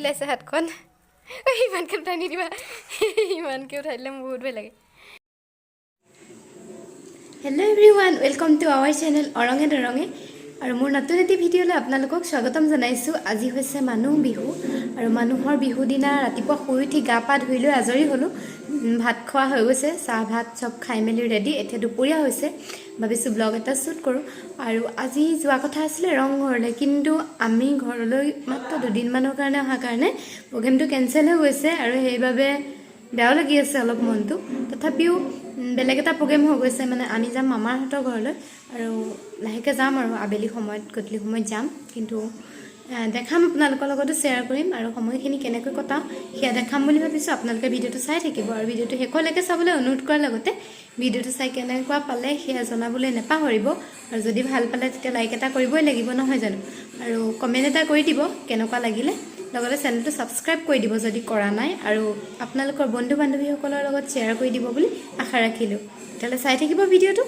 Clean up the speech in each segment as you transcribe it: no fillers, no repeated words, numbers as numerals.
ওলাইছে হাতখন। ইমানকৈ উঠাই নিদিবা, ইমানকৈ উঠাই দিলে মোৰ বহুত ভয় লাগে। Hello everyone, welcome to our channel অৰঙে দৰঙে আৰু মোৰ নতুন এটি ভিডিঅ'লৈ আপোনালোকক স্বাগতম জনাইছোঁ। আজি হৈছে মানুহ বিহু আৰু মানুহৰ বিহু দিনা ৰাতিপুৱা শুই উঠি গা পা ধুই লৈ আজৰি হ'লোঁ। ভাত খোৱা হৈ গৈছে, চাহ ভাত চব খাই মেলি ৰেডি। এতিয়া দুপৰীয়া হৈছে, ভাবিছোঁ ব্লগ এটা শ্বুট কৰোঁ। আৰু আজি যোৱা কথা আছিলে ৰংঘৰলৈ, কিন্তু আমি ঘৰলৈ মাত্ৰ দুদিনমানৰ কাৰণে অহাৰ কাৰণে প্ৰগ্ৰেমটো কেঞ্চেল হৈ গৈছে আৰু সেইবাবে বেয়াও লাগি আছে অলপ মনটো। তথাপিও বেলেগ এটা প্ৰগ্ৰেম হৈ গৈছে, মানে আমি যাম মামাহঁতৰ ঘৰলৈ আৰু লাহেকৈ যাম আৰু আবেলি সময়ত, গধূলি সময়ত যাম। কিন্তু দেখাম, আপোনালোকৰ লগতো শ্বেয়াৰ কৰিম আৰু সময়খিনি কেনেকৈ কটাওঁ সেয়া দেখাম বুলি ভাবিছোঁ। আপোনালোকে ভিডিঅ'টো চাই থাকিব আৰু ভিডিঅ'টো শেষলৈকে চাবলৈ অনুৰোধ কৰাৰ লগতে ভিডিঅ'টো চাই কেনেকুৱা পালে সেয়া জনাবলৈ নাপাহৰিব। আৰু যদি ভাল পালে তেতিয়া লাইক এটা কৰিবই লাগিব, নহয় জানো? আৰু কমেণ্ট এটা কৰি দিব কেনেকুৱা লাগিলে, লগতে চেনেলটো ছাবস্ক্ৰাইব কৰি দিব যদি কৰা নাই আৰু আপোনালোকৰ বন্ধু বান্ধৱীসকলৰ লগত শ্বেয়াৰ কৰি দিব বুলি আশা ৰাখিলোঁ। তেতিয়াহ'লে চাই থাকিব ভিডিঅ'টো।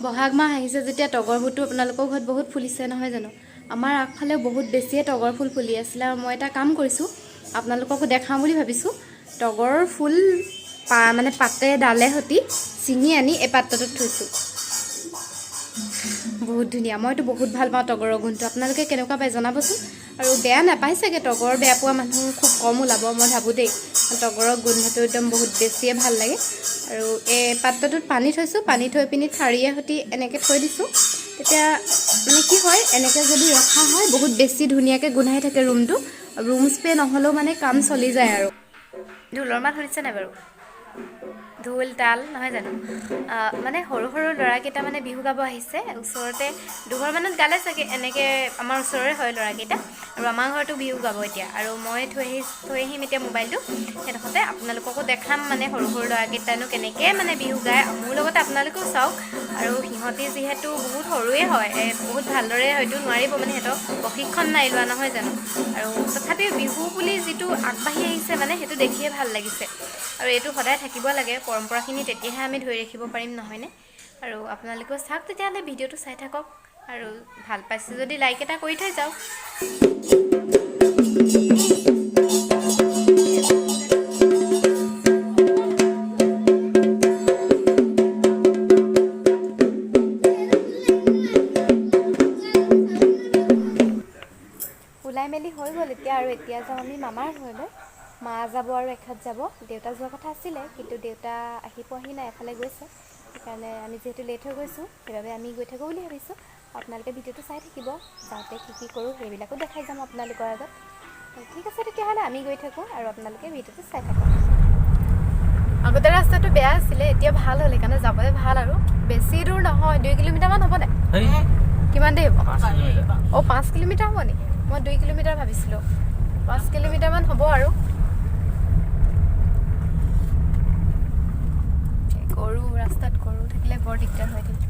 বহাগ মাহ আহিছে যেতিয়া তগৰবোৰতো আপোনালোকৰ ঘৰত বহুত ফুলিছে, নহয় জানো? আমাৰ আগফালেও বহুত বেছিয়ে তগৰ ফুল ফুলি আছিলে আৰু মই এটা কাম কৰিছোঁ, আপোনালোককো দেখাওঁ বুলি ভাবিছোঁ। তগৰৰ ফুল মানে পাতে ডালে সৈতে ছিঙি আনি এই পাত্ৰটোত থৈছোঁ। বহুত ধুনীয়া, মইতো বহুত ভাল পাওঁ তগৰৰ গোন্ধটো। আপোনালোকে কেনেকুৱা পায় জনাবচোন। আৰু বেয়া নাপায় চাগে, তগৰ বেয়া পোৱা মানুহ খুব কম ওলাব মই ভাবোঁ দেই। তগৰৰ গোন্ধটো একদম বহুত বেছিয়ে ভাল লাগে। আৰু এই পাত্ৰটোত পানী থৈছোঁ, পানী থৈ পিনি ঠাৰিয়ে সৈতে এনেকৈ থৈ দিছোঁ। তেতিয়া মানে কি হয়, এনেকৈ যদি ৰখা হয় বহুত বেছি ধুনীয়াকৈ গোন্ধাই থাকে ৰুমটো। ৰুম স্প্ৰে নহ'লেও মানে কাম চলি যায়। আৰু ঢোলৰ মাত শুনিছে নাই বাৰু? ঢোল তাল, নহয় জানো? মানে সৰু সৰু ল'ৰাকেইটা মানে বিহু গাব আহিছে ওচৰতে, দুঘৰমানত গালে চাগে এনেকৈ। আমাৰ ওচৰৰে হয় ল'ৰাকেইটা আৰু আমাৰ ঘৰতো বিহু গাব এতিয়া। আৰু মই থৈ আহিম এতিয়া মোবাইলটো সেইডোখৰতে, আপোনালোককো দেখাম মানে সৰু সৰু ল'ৰাকেইটানো কেনেকৈ মানে বিহু গায়। মোৰ লগতে আপোনালোকেও চাওক। আৰু সিহঁতি যিহেতু বহুত সৰুৱে হয়, বহুত ভালদৰে হয়তো নোৱাৰিব, মানে সিহঁতক প্ৰশিক্ষণ নাই লোৱা, নহয় জানো? আৰু তথাপিও বিহু বুলি যিটো আগবাঢ়ি আহিছে, মানে সেইটো দেখিয়ে ভাল লাগিছে। আৰু এইটো সদায় থাকিব লাগে পৰম্পৰাখিনি, তেতিয়াহে আমি ধৰি ৰাখিব পাৰিম, নহয়নে? আৰু আপোনালোকেও চাওক তেতিয়াহ'লে, ভিডিঅ'টো চাই থাকক আৰু ভাল পাইছে যদি লাইক এটা কৰি থৈ যাওক। ওলাই মেলি হৈ গ'ল এতিয়া আৰু এতিয়া যাওঁ আমি মামাৰ ঘৰলৈ। মা যাব আৰু এখেত যাব। দেউতা যোৱা কথা আছিলে, কিন্তু দেউতা আহি পোৱাহি নাই, এফালে গৈছে। সেইকাৰণে আমি যিহেতু লেট হৈ গৈছোঁ, সেইবাবে আমি গৈ থাকোঁ বুলি ভাবিছোঁ। আপোনালোকে ভিডিঅ'টো চাই থাকিব, যাওঁতে কি কি কৰোঁ সেইবিলাকো দেখাই যাম আপোনালোকৰ আগত। ঠিক আছে, তেতিয়াহ'লে আমি গৈ থাকোঁ আৰু আপোনালোকে ভিডিঅ'টো চাই থাকক। আগতে ৰাস্তাটো বেয়া আছিলে, এতিয়া ভাল হ'ল, সেইকাৰণে যাবলৈ ভাল। আৰু বেছি দূৰ নহয়, 2 কিলোমিটাৰমান হ'ব নাই? কিমান দেৰি হ'ব? অঁ, 5 কিলোমিটাৰ হ'ব নেকি? মই 2 কিলোমিটাৰ ভাবিছিলোঁ, 5 কিলোমিটাৰমান হ'ব। আৰু গৰু, ৰাস্তাত গৰু থাকিলে বৰ দিগদাৰ হৈ থাকে।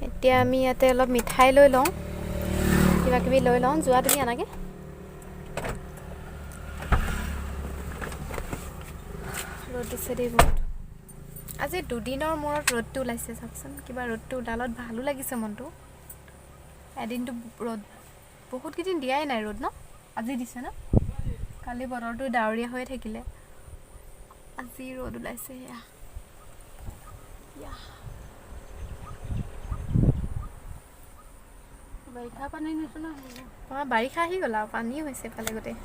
এতিয়া আমি ইয়াতে অলপ মিঠাই লৈ লওঁ, কিবা কিবি লৈ লওঁ। যোৱা তুমি আনাগে। ৰ'দ দিছে দেই বহুত। আজি দুদিনৰ মূৰত ৰ'দটো ওলাইছে, চাওকচোন। কিবা ৰ'দটো ওলালত ভালো লাগিছে মনটো। এদিনটো ৰ'দ বহুতকেইদিন দিয়াই নাই ৰ'দ ন, আজি দিছে ন? কালি বতৰটো ডাৱৰীয়া হৈ থাকিলে, আজি ৰ'দ ওলাইছে। সেয়া ইয়া। বাৰিষা পানী নিচিনা। অঁ, বাৰিষা আহি গ'ল আৰু পানী হৈছে এইফালে গোটেই।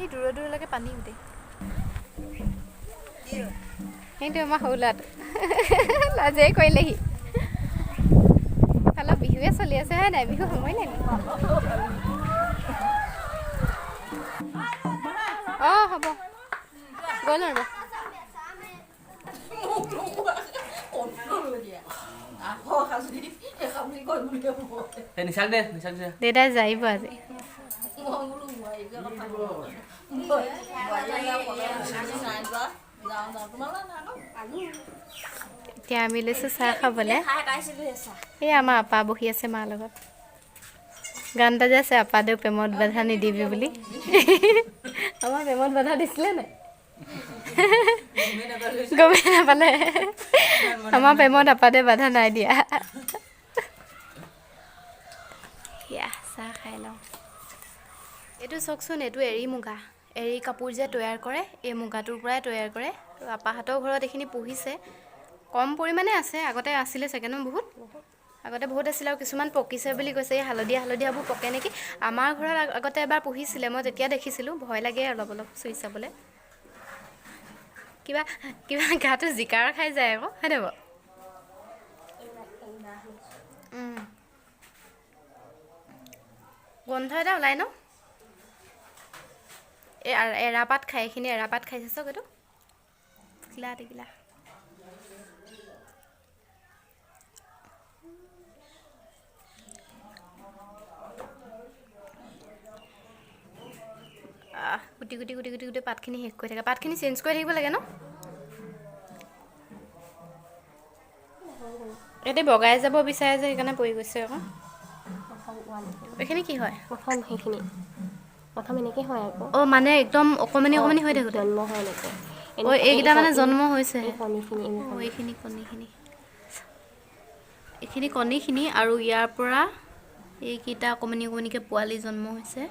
এই দূৰৰ দূৰলৈকে পানী গোটেই। সেইটো আমাৰ সৰু ল'ৰাটো লাজেই কৰিলেহি। অলপ বিহুৱে চলি আছে, হয় নাই? বিহু সময় নাই। অঁ, হ'ব, গ'ল আৰু। এই নিচাক দে, নিচাক দে। দেউতাই যাইব আজি। এতিয়া আমি লৈছোঁ চাহ খাবলৈ। এই আমাৰ আপা বহি আছে মাৰ লগত। গান এটা যে আছে, আপাদেউ প্ৰেমত বাধা নিদিবি বুলি। আমাৰ প্ৰেমত বাধা দিছিলে নাই? গমেই নাপালে। আমাৰ প্ৰেমত আপাতে বাধা নাই দিয়া। সেয়া চাহ খাই লওঁ। এইটো চাওকচোন, এইটো এৰী মুগা। এৰী কাপোৰ যে তৈয়াৰ কৰে, এই মুগাটোৰ পৰাই তৈয়াৰ কৰে। আৰু আপাহঁতৰ ঘৰত এইখিনি পুহিছে, কম পৰিমাণে আছে। আগতে আছিলে চাগে ন বহুত? আগতে বহুত আছিলে আৰু কিছুমান পকিছে বুলি কৈছে। এই হালধীয়া হালধীয়াবোৰ পকে নেকি? আমাৰ ঘৰত আগতে এবাৰ পুহিছিলে, মই তেতিয়া দেখিছিলোঁ। ভয় লাগে অলপ অলপ চুই চাবলৈ, কিবা কিবা গাটো জিকাৰ খাই যায় আকৌ, হয়নে বাৰু? গোন্ধ এটা ওলাই ন? এই এৰাপাত খাই, এইখিনি এৰাপাত খাইছে চাওক। এইটো টিকিলা টিকিলা। কুটি কুটি কুটি কুটি গোটেই পাতখিনি শেষ কৰি থাকে। পাতখিনি চেঞ্জ কৰি থাকিব লাগে ন? ইয়াতে বগাই যাব বিচাৰে যে, সেইকাৰণে পৰি গৈছে আকৌ। এইখিনি কি হয়? প্ৰথম সেইখিনি প্ৰথম এনেকৈ হয় আকৌ। অঁ, মানে একদম অকণমানি অকণমানি হৈ থাকোঁতে জন্ম হয় এনেকৈ। অঁ, এইকেইটা মানে জন্ম হৈছে। এই কণীখিনি। অঁ, এইখিনি কণীখিনি, এইখিনি কণীখিনি আৰু ইয়াৰ পৰা এইকেইটা অকণমানি অকণমানিকৈ পোৱালি জন্ম হৈছে।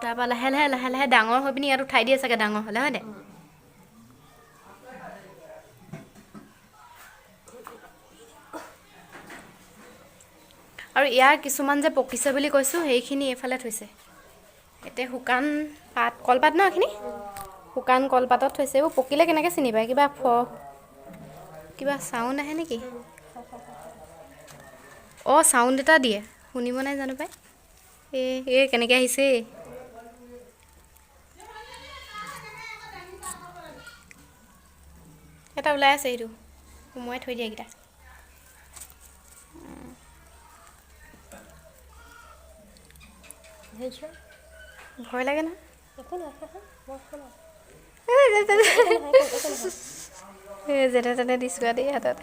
তাৰপৰা লাহে লাহে লাহে লাহে ডাঙৰ হৈ পিনি ইয়াত উঠাই দিয়ে চাগে ডাঙৰ হ'লে, হয়নে? আৰু ইয়াৰ কিছুমান যে পকিছে বুলি কৈছোঁ, সেইখিনি এইফালে থৈছে। এতিয়া শুকান পাত, কলপাত ন এইখিনি? শুকান কলপাতত থৈছে। এইবোৰ পকিলে কেনেকৈ চিনি পায়? কিবা কিবা চাউণ্ড আহে নেকি? অঁ, চাউণ্ড এটা দিয়ে, শুনিব নাই জানো পাই। এই এই কেনেকৈ আহিছে। এটা ওলাই আছে, এইটো সোমোৱাই থৈ দিয়া এইকেইটা। ভয় লাগে নহয়। এই যেনে তেনে দিছোঁ আৰু দেই হাতত।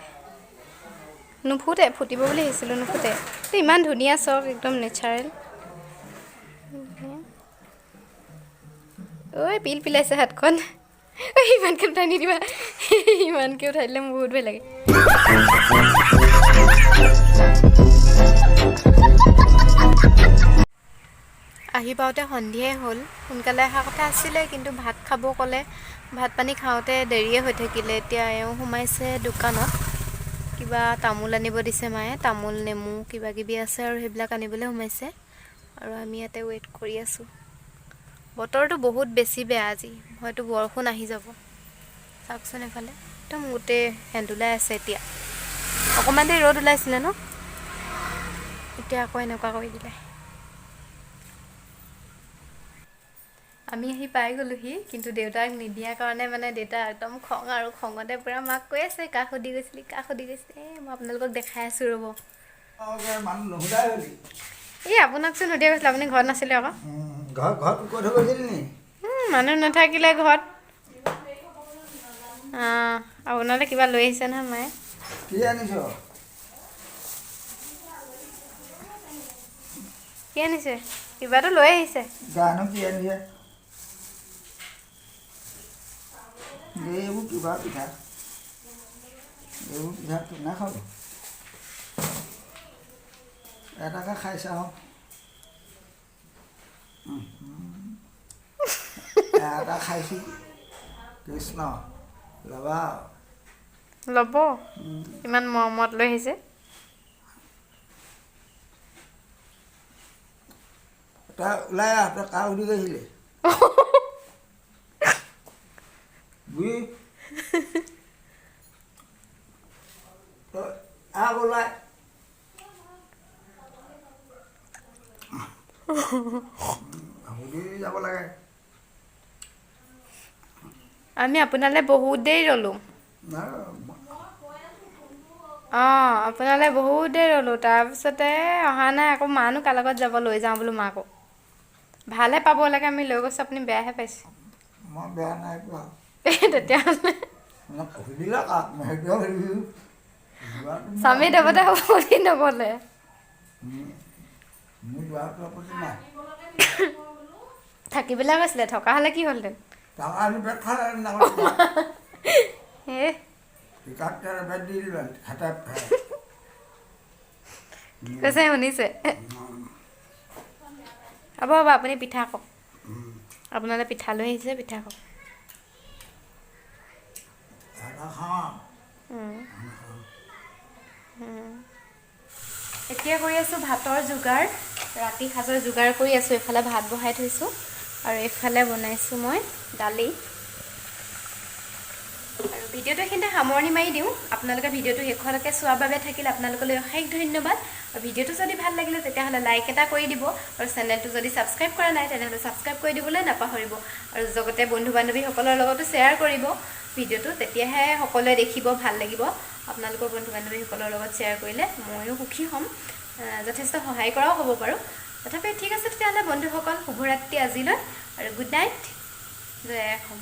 নুফুটে, ফুটিব বুলি ভাবিছিলোঁ, নুফুটে। ইমান ধুনীয়া চব, একদম নেচাৰেল। ঐ, পিল পিলাইছে হাতখন। ঐ, ইমানকৈ উঠাই নিদিবা, ইমানকৈ উঠাই দিলে মোৰ বহুত ভয় লাগে। আহি পাওঁতে সন্ধিয়াই হ'ল। সোনকালে অহা কথা আছিলে, কিন্তু ভাত খাব ক'লে, ভাত পানী খাওঁতে দেৰিয়ে হৈ থাকিলে। এতিয়া এওঁ সোমাইছে দোকানত, কিবা তামোল আনিব দিছে মায়ে। তামোল, নেমু কিবা কিবি আছে আৰু সেইবিলাক আনিবলৈ সোমাইছে। আৰু আমি ইয়াতে ৱেইট কৰি আছোঁ। বতৰটো বহুত বেছি বেয়া আজি, হয়তো বৰষুণ আহি যাব। চাওকচোন, এইফালে একদম গোটেই হেন্দুলাই আছে। এতিয়া অকণমান দেৰি ৰ'দ ওলাইছিলে ন, এতিয়া আকৌ এনেকুৱা কৰি দিলে। আমি আহি পাই গ'লোহি, কিন্তু দেউতাক নিদিয়াৰ কাৰণে মানে দেউতা একদম খং, আৰু খঙতে পূৰা মাক কৈ আছে, কাক সুধি গৈছিলি, কাক সুধি গৈছিলি। এই মই আপোনালোকক দেখাই আছোঁ, ৰ'ব। এই আপোনাকচোন সুধিয়ে গৈছিলে, আপুনি ঘৰত নাছিলে আকৌ। মানুহ নাথাকিলে ঘৰত। অঁ, আপোনালৈ কিবা লৈ আহিছে নহয় মায়ে। কি আনিছ? কি আনিছে? কিবাটো লৈ আহিছে। জানো কি আনিছে। এইবোৰ কিবা পিঠা, এইবোৰ পিঠা কোনে খাব? এটাকে খাই চাওঁ। এটা খাইছোঁ। কৃষ্ণ, ল'বা। ল'ব, ইমান মৰমত লৈ আহিছে। তই ওলাই আহ। তই কাৰ সুধি গৈছিলি? বুঢ়ী, তই আহ, ওলাই সুধি যাব লাগে। আমি আপোনালৈ বহুত দেৰি ৰ'লোঁ। অঁ, আপোনালৈ বহুত দেৰি ৰ'লোঁ, তাৰপিছতে অহা নাই আকৌ। মানো কাৰ লগত যাব? লৈ যাওঁ বোলো মাকো, ভালহে পাব লাগে। আমি লৈ গৈছোঁ, আপুনি বেয়াহে পাইছে। মই বেয়া নাই পোৱা। তেতিয়াহ'লে সুধিলা কাক, সেইটোহে সুধিছোঁ। স্বামী দেৱতা সুধি নগ'লে। মোৰ যোৱাটো আপত্তি নাই। থাকিবলৈ কৈছিলে, থকা হ'লে কি হ'লহেঁতেন? টকা আনি বেট খালে নাগত। হে। টিকাত বেট দি দিলোঁ হাতে। কৈছে শুনিছে। হ'ব হ'ব, আপুনি পিঠা খাওক। আপোনালৈ পিঠা লৈ আহিছে, পিঠা খাওক। এটা খাওঁ। এতিয়া কৰি আছোঁ ভাতৰ যোগাৰ, ৰাতি সাজৰ যোগাৰ কৰি আছোঁ। এইফালে ভাত বহাই থৈছোঁ আৰু এইফালে বনাইছোঁ মই দালি। আৰু ভিডিঅ'টো এইখিনিতে সামৰণি মাৰি দিওঁ। আপোনালোকে ভিডিঅ'টো শেষলৈকে চোৱাৰ বাবে থাকিল আপোনালোকলৈ অশেষ ধন্যবাদ। আৰু ভিডিঅ'টো যদি ভাল লাগিলে, তেতিয়াহ'লে লাইক এটা কৰি দিব আৰু চেনেলটো যদি ছাবস্ক্ৰাইব কৰা নাই, তেনেহ'লে ছাবস্ক্ৰাইব কৰি দিবলৈ নাপাহৰিব। আৰু লগতে বন্ধু বান্ধৱীসকলৰ লগতো শ্বেয়াৰ কৰিব ভিডিঅ'টো, তেতিয়াহে সকলোৱে দেখিব, ভাল লাগিব। আপোনালোকৰ বন্ধু বান্ধৱীসকলৰ লগত শ্বেয়াৰ কৰিলে ময়ো সুখী হ'ম, যথেষ্ট সহায় কৰাও হ'ব পাৰোঁ। তথাপি ঠিক আছে তেতিয়াহ'লে বন্ধুসকল, শুভৰাত্ৰি আজিলৈ আৰু গুড নাইট। জয় অসম।